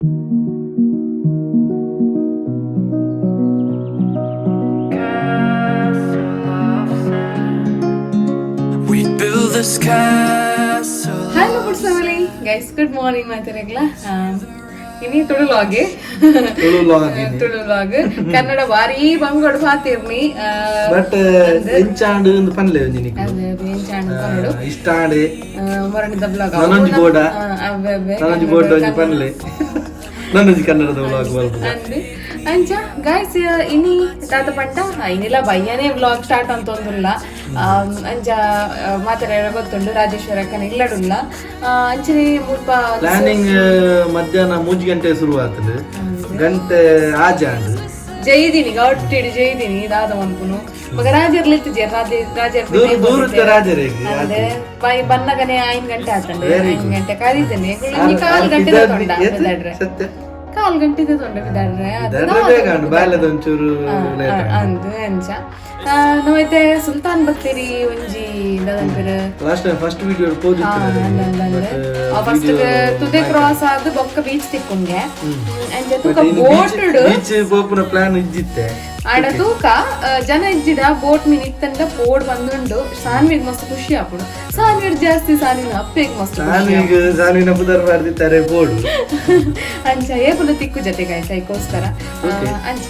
We build this castle. Hello good family guys, good morning ಮಾತಾಡಗ್ಲ. ಇನಿ Tulu ಲಾಗೆ. Tulu vlog ಇನಿ. Tulu log, Kannada ಬಾರಿ ಬಂಗೋಡು ಪಾತಿರ್ನಿ. But ಎಂಚಾಂಡ್ ಇಂದು ಪನ್ಲೆ ಒಂಜಿ ನಿಕ್ಲು. ಕನ್ನಡ ಇಷ್ಟಾಂಡ್. ಮೊರಣಿದ ಬ್ಲಾಗ್. ನನೊಂಜಿ ಬೋರ್ಡ. ನನೊಂಜಿ ಬೋರ್ಡ್ ಒಂಜಿ ಪನ್ಲೆ, ನನ್ನೊಂಜಿ ಕನ್ನಡದ ವ್ಲಾಗ್ ಬಲ್ಪುಗ. ಅಂದ್ ಅಂಚ ಗಾಯ್ಸ್, ಇನಿ ತಾತ ಪಂಡ ಇನ್ನಿಲ್ಲ ಬಯ್ಯನೇ ವ್ಲಾಗ್ ಸ್ಟಾರ್ಟ್ ಅಂತ ಒಂದುಲ್ಲ. ಅಂಚ ಮಾತಾಡ ಗೊತ್ತುಂಡು, ರಾಜೇಶ್ವರ ಅಕ್ಕನ ಇಲ್ಲಡುಲ್ಲ. ಅಂಚನೆ ಮುಲ್ಪ ಪ್ಲಾನಿಂಗ್ ಮಧ್ಯಾಹ್ನ 3 ಗಂಟೆ ಶುರು ಆತಂಡ್, ಗಂಟೆ ಆಜಾಂಡ್. ಜೈದಿನಿ ಗಟ್ಟಿಡು ಜೈದಿನಿ ದಾದ ಮನ್ಪುನು ಮಗ ರಾಜರ್ಲಿ ಇತ್ತಿಜೆ ರಾಜೆ ರಾಜರ್. ದೂರ ದೂರದ ರಾಜರಿಗೆ. ಅದೇ ಬೈ ಬನ್ನಗನೆ 5 ಗಂಟೆ ಆತಂಡೆ. 5 ಗಂಟೆ ಕರೀತೇನೆ, ಕಾಲ್ ಗಂಟೆ ತೊಂಡ ಬಿದಾಡ್ರೆ. ಸತ್ಯ. ಕಾಲ್ ಗಂಟೆ ತೊಂಡ ಬಿದಾಡ್ರೆ. ಇದೆಲ್ಲ ಬೇಗ ಉಂಟು, ಬಾಲ್ಯದ ಒಂಚೂರು ಲೇಟ್. ಅಂದ್ ಅಂಚ ನಾವೈತೆ ಸುಲ್ತಾನ್ ಬತ್ತೇರಿ ಒಂಜಿ ದಾದಂಪೇರು. ಲಾಸ್ಟ್ ಟೈಮ್ ಫಸ್ಟ್ ವಿಡಿಯೋ ಪೋಜಿತ್ತು. ಫಸ್ಟ್ ತುದೆ ಕ್ರಾಸ್ ಆದ್ ಬೊಕ್ಕ ಬೀಚ್ ತಿಕ್ಕುಂಗೆ. ಅಂಚ ತೂಕ ಬೋಟ್ ಬೀಚ್ ಪೋಪುನ ಪ್ಲಾನ್ ಇಜ್ಜಿತ್ತೆ. ಆಡ ತೂಕ ಜನ ಇಜ್ಜಿಡ ಬೋಟ್ ಮೀನ್ ಇತ್ತಂಡ ಪೋಡ್ ಬಂದುಂಡು. ಸಾನ್ವಿಗ್ ಮಸ್ತ್ ಖುಷಿ ಆಪುಂಡು, ಸಾನ್ವಿಡ್ ಜಾಸ್ತಿ ಸಾನ್ವಿನ ಅಪ್ಪೆಗ್ ಮಸ್ತ್ ಖುಷಿ. ಸಾನ್ವಿಗ್ ಸಾನ್ವಿನ ಪುದರ್ ಪಾಡ್ದಿತ್ತಾರೆ ಬೋಡು. ಅಂಚ ಏಪುಲ ತಿಕ್ಕು ಜೊತೆ ಗಾಯ್ಸ್, ಐಕೋಸ್ಕರ ಅಂಚ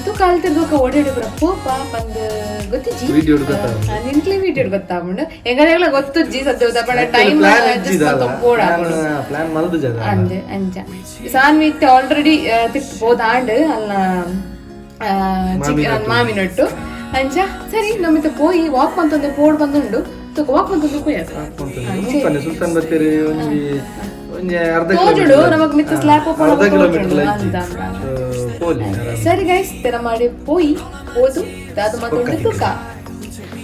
ತೂಕ ಅಲ್ತೆ ತೂಕ ಓಡಾಡಿ ಪೂರ ಪೋಪ ಪಂದ್ ಗೊತ್ತಿಜ್ಜಿ. ವಿಡಿಯೋ ಗೊತ್ತಾಗ. ನಿಂತ್ಲಿ ವೀಡಿಯೋ ಗೊತ್ತಾಪುಂಡು, ಎಂಗಲೆಗ್ಲ ಗೊತ್ತುಜ್ಜಿ ಸದ್ಯ ಪಂಡ ಟೈಮ್ ಪ್ಲಾನ್ ಇಜ್ಜಿದಲ್ಲ. ಪೋಡ. ಪ್ಲಾನ್ ಮಲ್ದು ಜದ. ಅಂದ್ ಅಂಚ ಸಾನ್ವಿ ಇತ್ತೆ ಆಲ್ರೆಡಿ ತಿರ್ತ್ ಪೋದಾಂಡ್ ಅಲ್ಲ ಮಾಮಿನೊಟ್ಟು. ಅಂಚ ಸರಿ ನಮ್ಮಿತ್ತ ಪೋಯಿ ವಾಕ್ ಮಂತೊಂದೆ ಪೋಡ್ ಬಂದುಂಡು. ತೂಕ ವಾಕ್ ಮಂತೊಂದು ಪೋಯ್. ಮುಲ್ಪನೆ ಸುಲ್ತಾನ್ ಬತ್ತೇರಿ ಒಂಜಿ ಒಂಜಿ ಅರ್ಧ ತೋಜುಡು. ಕಿಲೋಮೀಟರ್. ನಮಗ್ ಮಿತ್ತ ಸ್ಲ್ಯಾಪ್. ಅರ್ಧ ಕಿಲೋಮೀಟರ್ ಪೋಲಿ. ಸರಿ ಗೈಸ್, ತೆರ ಮಾಡಿ ಪೋಯಿ ಪೋದು ದಾದ ಮತ್ತೊಂದು ತೂಕ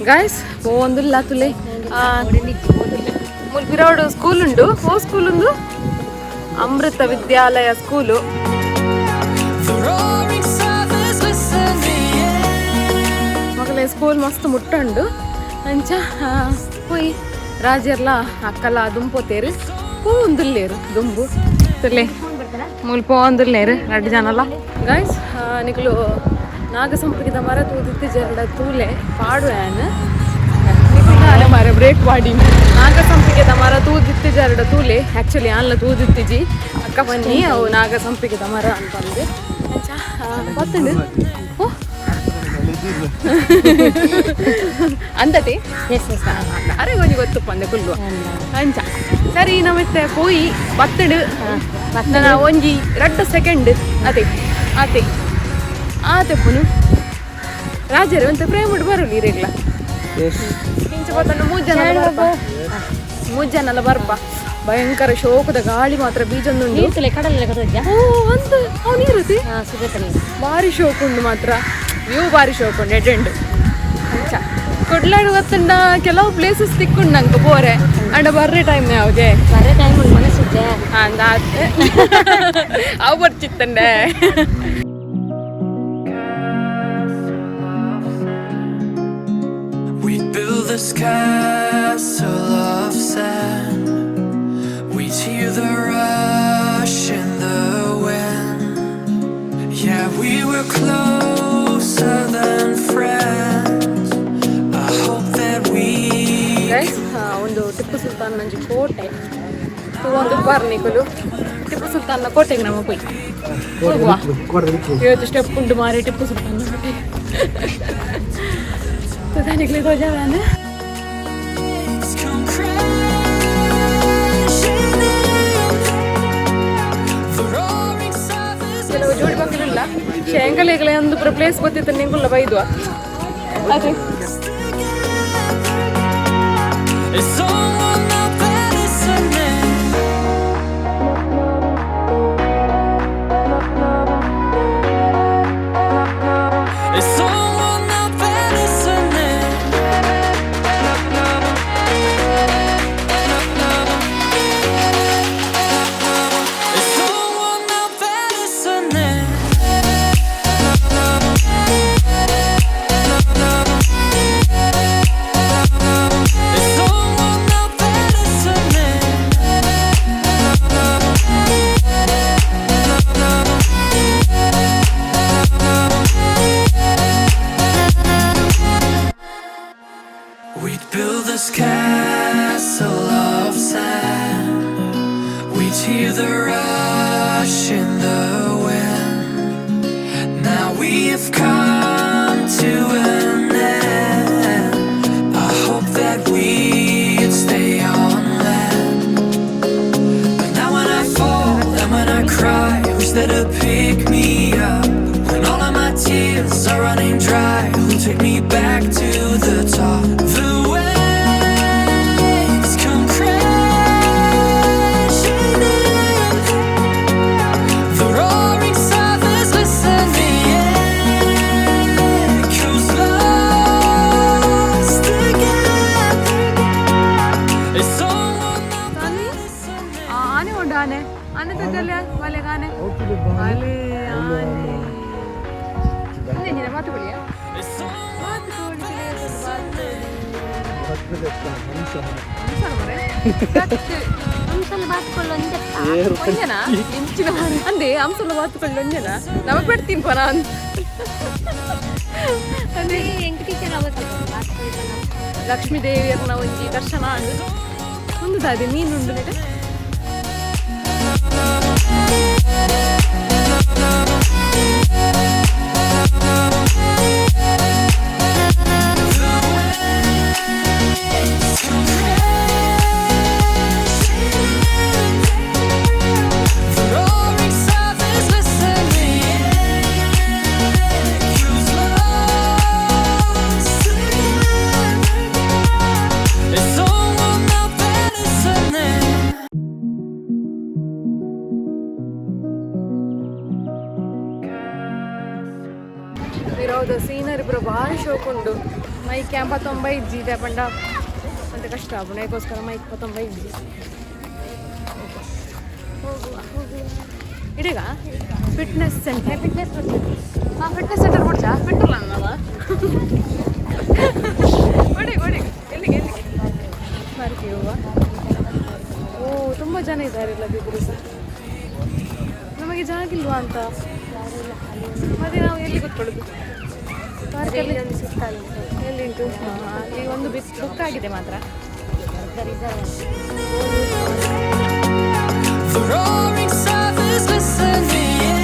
ಗೈಸ್ ಪೋಂದುಲ್ಲ ತುಲೆ. ಮುಲ್ಪಿರೋಡು ಸ್ಕೂಲ್ ಉಂಡು. ಓ ಸ್ಕೂಲ್ ಉಂದು Amrita Vidyalaya school. The roaring surf is listening. ಮಗಲೇ ಸ್ಕೂಲ್ ಮಸ್ತ್ ಮುಟ್ಟುಂಡು. ಅಂಚ ಪೋಯಿ ರಾಜರ್ಲ ಅಕ್ಕಲ ದುಂಪೋತೇರು ಪೂ ಉಂದುಲ್ಲೇರು ದುಂಬು ತುಲೆ ಮೂಲ್ ಪೋ ಅಂದುಲ್ಲೇರು ರಡ್ಡು ಜನಲ. ಗೈಸ್, ನಿಕುಲು ನಾಗಸಂಪಿಗೆದ ಮರ ತೂದಿತ್ತು ಜರಡ ತೂಲೆ ಪಾಡು ಆನ್ ನಿಕುಲು ಮರ ಬ್ರೇಕ್ ಪಾಡಿ. ನಾಗಸಂಪಿಗೆದ ಮರ ತೂದಿತ್ತು ಜರಡ ತೂಲೆ. ಆ್ಯಕ್ಚುಲಿ ಆನ್ಲ ತೂದಿತ್ತಿಜಿ, ಅಕ್ಕ ಬನ್ನಿ ಅವು ನಾಗಸಂಪಿಗೆದ ಮರ ಅಂತಂದು. ಅಂಚ ಬತ್ತಂಡು. ಓ ಅಂದತೆ ಅರೆ ಕೊಂಚ ಗೊತ್ತು ಪಂದೆ ಕುಲ್ಲು. ಅಂಚ ಸರಿ ನಮಿತ್ತೆ ಪೋಯಿ ಬತ್ತಡು ನನ್ನ ಒಂಜಿ 2 ಸೆಕೆಂಡ್ ಅದೇ ಆತೆ ಆತೆ ಪುನು ರಾಜರು ಒಂತೆ ಪ್ರೇಮ್ ಬರಲಿ ಇರೆಗ್ಲ. ಇಂಚ ಬತ್ತಂಡ ಮೂಜನ ಬರ್ಪ, ಮೂಜನಲ್ಲ ಬರ್ಪ. ಭಯಂಕರ ಶೋಕದ ಗಾಳಿ ಮಾತ್ರ ಬೀಜೊಂದುಂಡು. ಓ ಅಂತ ಅವು ನೀರುತಿ ಬಾರಿ ಶೋಕ್ ಉಂಡು ಮಾತ್ರ. ವ್ಯೂ ಬಾರಿ ಶೋಕ್ ಉಂಡು, ಎಡೆಂಡು. ಅಂಚ ಕೊಡ್ಲಾಡು ಗೊತ್ತುಂಡ ಕೆಲವು ಪ್ಲೇಸಸ್ ತಿಕ್ಕುಂಡು ನಂಗೆ ಬೋರೆ ಅಂಡ ಬರ್ರೆ ಟೈಮ್ ಯಾವುದೇ. ಬರ್ರೆ ಟೈಮ್ ಉಂಡು ಮನಸ್ಸಿದ್ದೆ. ಅಂದ ಅವು ಬರ್ಚಿತ್ತಂಡೆ. We build this castle of sand. We'd hear the rush in the wind. Yeah, we were closer than friends. I hope that we guys, ಒಂದು ಟಿಪ್ಪು ಸುಲ್ತಾನ್ ನಂಜಿ ಕೋಟೆ ಒಂದು ಬಾರ್ನಿಕುಲು. ಟಿಪ್ಪು ಸುಲ್ತಾನ್ನ ಕೋಟೆಗೆ ನಮ್ಮ ಪೋಯಿ ಹೋಗುವ. ಇವತ್ತು ಸ್ಟೆಪ್ ಉಂಟು ಮಾರಿ ಟಿಪ್ಪು ಸುಲ್ತಾನ್ನ ಕೋಟೆ ತನಿಗ್ಲಿ ತೋಜಾನ. Come crashing in. The roaring surf is ಕೆಲವು ಜೋಡಿ ಬಂಗಿಲ್ಲ ಶೇಂಗಲೆಗಳ ಒಂದು ಪೂರ ಪ್ಲೇಸ್ ಗೊತ್ತಿತ್ತು ನಿಂಗುಲ್ಲ ಬೈದುವ ಅದೇ. Is someone out there listening? Is someone out there listening? Is someone out there listening? Is someone out Rush in the wind. Now we've come to an end. I hope that we'd stay on land. But now when I fall and when I cry, who's there to pick me up? When all of my tears are running dry, who'll take me back to the top? The waves come crashing in. The roaring surf is listening. The echoes lost again. Is someone out there listening? ಆನೆ ಉಂಡು ಆನೆ ಆನೆ ತಜ್ಜಲ್ಲ ಮಲೆಗೆ ಆನೆ ಅಲೆ ಆನೆ ಇಂಜಿನ ಮಾತುಗಳಿಯಾ Is someone out there listening? ಅಂಸಲ ಬಾತ್ಕೊಳ್ಳು ಒಂಜತ್ತ ಒಂಜನ ಇಂಚಿನ ಮಾರೆ. ಅಂದೆ ಅಂಸಲ ಬಾತುಕೊಳ್ಳಿ ಒಂಜನ ನಮಗ್ ಬಿಡ್ತೀನಿ ಪನ ಅಂತ ಅದೇ ಎಂಕ್ ಟೀಚರ್ ಅವತ್ತು ಬಾತ್ಕೊಳ್ಳಿ ಲಕ್ಷ್ಮೀ ದೇವಿಯರ್ನ ಒಂಜಿ ದರ್ಶನ ಆಂಡ್ ಒಂದು ದಾದಿ ಮೀನುಂಡು ನೆಟ The roaring surf is listening. Echoes lost again. Is someone out there listening? ವಿರೋಧ ಸೀನರಿ ಪೂರ ಭಾರಿ ಶೋಕ್ ಉಂಡು ಮೈಕ್ ಕ್ಯಾಂಪ ತೊಂಬ ಇಜ್ಜಿ ಇದೆ ಪಂಡ ಅಂತ ಕಷ್ಟ ಆಪುಂಡು ಮೈಕ್ ತೊಂಬ ಇಜ್ಜಿ ಹೋಗುವ ಹೋಗುವ ಇಡೀಗ ಫಿಟ್ನೆಸ್ ಸೆಂಟರ್ ಫಿಟ್ನೆಸ್ ಬರ್ತದೆ ಹಾಂ ಫಿಟ್ನೆಸ್ ಸೆಂಟರ್ ಕೊಡ್ಚಾ ಬಿಟ್ಟಲ್ಲ ನಾವ ಕೊಡಿ ಕೊಡಿ ಎಲ್ಲಿಗೆ ಎಲ್ಲಿಗೆ ಮಾರ್ಕೆ ಹೋಗುವ ಓ ತುಂಬ ಜನ ಇದ್ದಾರೆ ಇಲ್ಲದಿದ್ರು ಸಹ ನಮಗೆ ಜಾಗ ಇಲ್ವಾ ಅಂತ ಮತ್ತೆ ನಾವು ಎಲ್ಲಿ ಕೂತ್ಕೊಳ್ಳೋದು ಪಾರ್ಕಲ್ಲಿ ಒಂದು ಸುತ್ತಲೂ ಎಲ್ಲಿ ಉಂಟು ಹಾ, ಅಲ್ಲಿ ಒಂದು ಬಿಸ್ ಬುಕ್ ಆಗಿದೆ ಮಾತ್ರ The roaring surf is listening.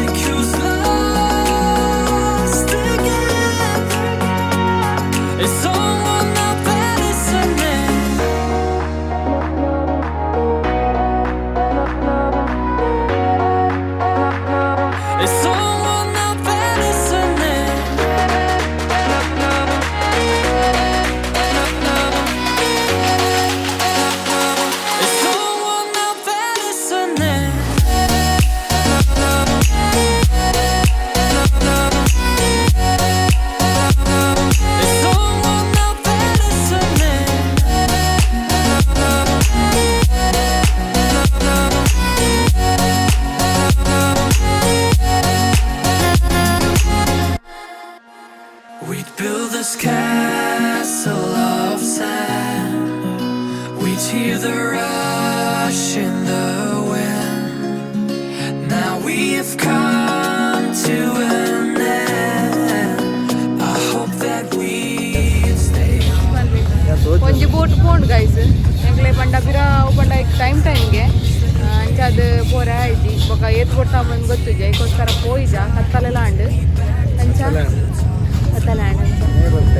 Echoes lost again. Is someone out there listening? Is someone out there listening? Is someone out there listening? Is someone out there listening? We'd build this castle of sand. We'd hear the rush in the wind. Now we've come to an end. I hope that we'd stay. ಒಂಜಿ boat ಪೋಂಡು guys ಎಂಕ್ಲೆ ಪಂಡ ಪಿರ ಪಂಡ time ಟೈಮ್ಗೆ ಅಂಚಾದ್ ಪೋರೆ ಆಯ್ಜಿ ಬೊಕ ಏತ್ ಕೊಡ್ತಾ ಬಂದು ಗೊತ್ತಿಜ್ಜಿ ಐಕೋಸ್ಕರ ಪೋಯಿಜ ಕತ್ತಲೆಲ್ಲ ಅಂಡ್ ಅಂಚ ಕತ್ತಲೆ ಅಂಡ್ ಅಂಚ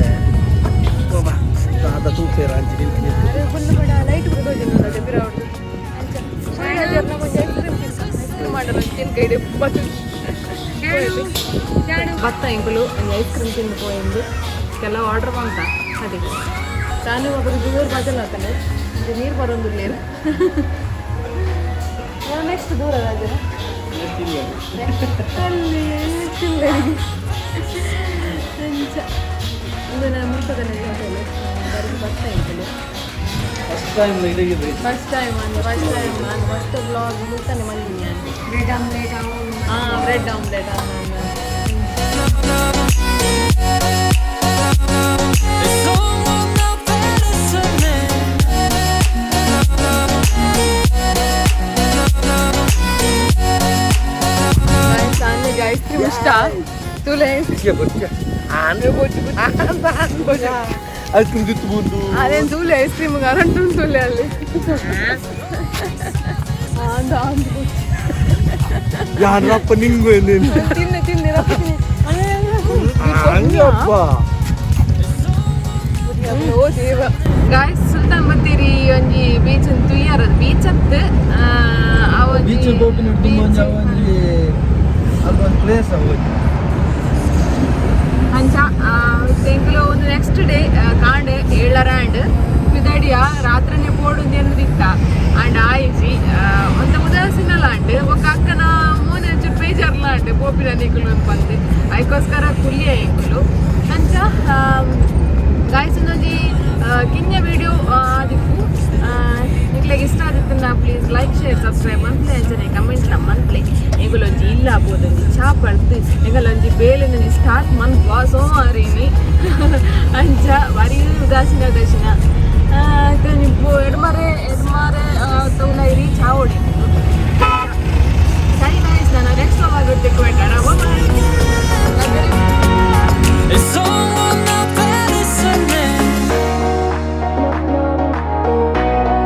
ಅರೆ ಫುಲ್ ಬಡ ಲೈಟ್ ಕೂಡ ತೋಜೊಂದು ಪಿರ ಹೊಡ್ದು ಅಂಚ ಒಂಜಿ ಐಸ್ ಕ್ರೀಮ್ ಐಸ್ ಕ್ರೀಮ್ ಮಾಡಲು ತಿನ್ಕ ಇದೆ ಭತ್ತ ಎಂಕುಲು ಒಂಜಿ ಐಸ್ ಕ್ರೀಮ್ ತಿಂದು ಪೋಯೆಂದು ಕೆಲವು ಆರ್ಡರ್ ಬಂತ ಅದೇ ತಾನು ಒಬ್ಬರು ಜೋರು ಬದಲು ಆತನೆ ಇದು ನೀರು ಬರೋದಿಲ್ಲ ನೆಕ್ಸ್ಟ್ ದೂರ ರಾಜನ ಅಲ್ಲಿ ಚಿಲ್ಲರಿಗೆ ಅಂಚ ಇದು ನಾನು ಮುಲ್ಪದನೆ ಹೋಟೆಲ್ ಬರೋದು ಭತ್ತ ಎಂಕುಲು ಫಸ್ಟ್ ಟೈಮ್ ಇಡೀ ಫಸ್ಟ್ ಟೈಮ್ ಅಂದ್ ಫಸ್ಟ್ ಟೈಮ್ ನಾನು ಫಸ್ಟ್ ಬ್ಲಾಗ್ ಮುಲ್ತಾನೆ ಬಂದೀನಿ ನಾನು ಬ್ರೆಡ್ ಆಮ್ಲೆಟ್ ಹಾಂ ಬ್ರೆಡ್ ಆಮ್ಲೆಟ್ ಹಾಂ Is someone out there listening? ಸಾನಿಗೆ ice cream ಇಷ್ಟ ತುಲೆ ಐಸ್ ಕ್ರೀಮ್ ದಿತ್ತು ಬಂದು ಅದೇನು ತೂಲೆ ಐಸ್ ಕ್ರೀಮ್ ಅರಂಟು ತೂಲೆ ಅಲ್ಲಿ ಅಂದ ಅಂದು. ಯಾರಪ್ಪ ನಿಂಗು? ತಿಂದೆ ತಿಂದೆ ರಪ್ಪ ತಿಂದೆ. ಹಂಗಪ್ಪ. ಓ ದೇವ! ಗಾಯ್ಸ್, ಸುಲ್ತಾನ್ ಬತ್ತೇರಿ ಒಂಜಿ ಬೀಚ್ ತುಯ್ಯಾರ ಬೀಚ್ ಅತ್. ಬೀಚ್ ಪೋಪಿನ ತುಂಬ ಒಂಜಿ ಒಂಜಿ ಅಲ್ಲೊಂದು ಪ್ಲೇಸ್ ಅವು. ಅಂಚ ಎಂಕುಲು ಒಂದು ನೆಕ್ಸ್ಟ್ ಡೇ ಕಾಂಡೆ ಏಳರ ಆಂಡ್ ಪಿದಡಿಯ. ರಾತ್ರಿನೇ ಪೋಡು ದಿತ್ತ ಅಂಡ್ ಆಯಿಜಿ. ಒಂದು ಉದಾಸೀನಲ ಅಂಡ್ ಬೊಕ್ಕ ಅಕ್ಕನ ಮೋನೆ ಒಂಚೂರು ಬೇಜಾರ್ಲ ಅಂಡ್ ಪೋಪಿನ ನಿಕುಲು ಪಂದ್. ಐಕೋಸ್ಕರ ಕುಲ್ಲಿಯ ಎಂಕುಲು. ಅಂಚ ಗಾಯ್ಸ್, ಒಂಜಿ ಕಿನ್ಯ ವಿಡಿಯೋ ಆದಿಪ್ಪು. ನಿಕ್ಲೆಗ್ ಇಷ್ಟ ಆದಿತ್ತನ್ನ ಪ್ಲೀಸ್ ಲೈಕ್, ಶೇರ್, ಸಬ್ಸ್ಕ್ರೈಬ್ ಮನ್ಪ್ಲೆ. ಅಂಚನೆ ಕಮೆಂಟ್ ಲ ಮನ್ಪ್ಲೆ. ಎಂಗುಲೊಂಜಿ ಇಲ್ಲ ಪೋದೊಂಜಿ ಚಾ ಪಡ್ದು ಎಂಗಲೊಂಜಿ ಬೇಲೆನೊಂಜಿ ಸ್ಟಾರ್ಟ್ ಮನ್ಪುವ ಸೋಮಾರಿನಿ. ಅಂಚ ಬಾರಿ ಉದಾಸೀನ ದರ್ಶನ. ಎಡ್ಮರೆ.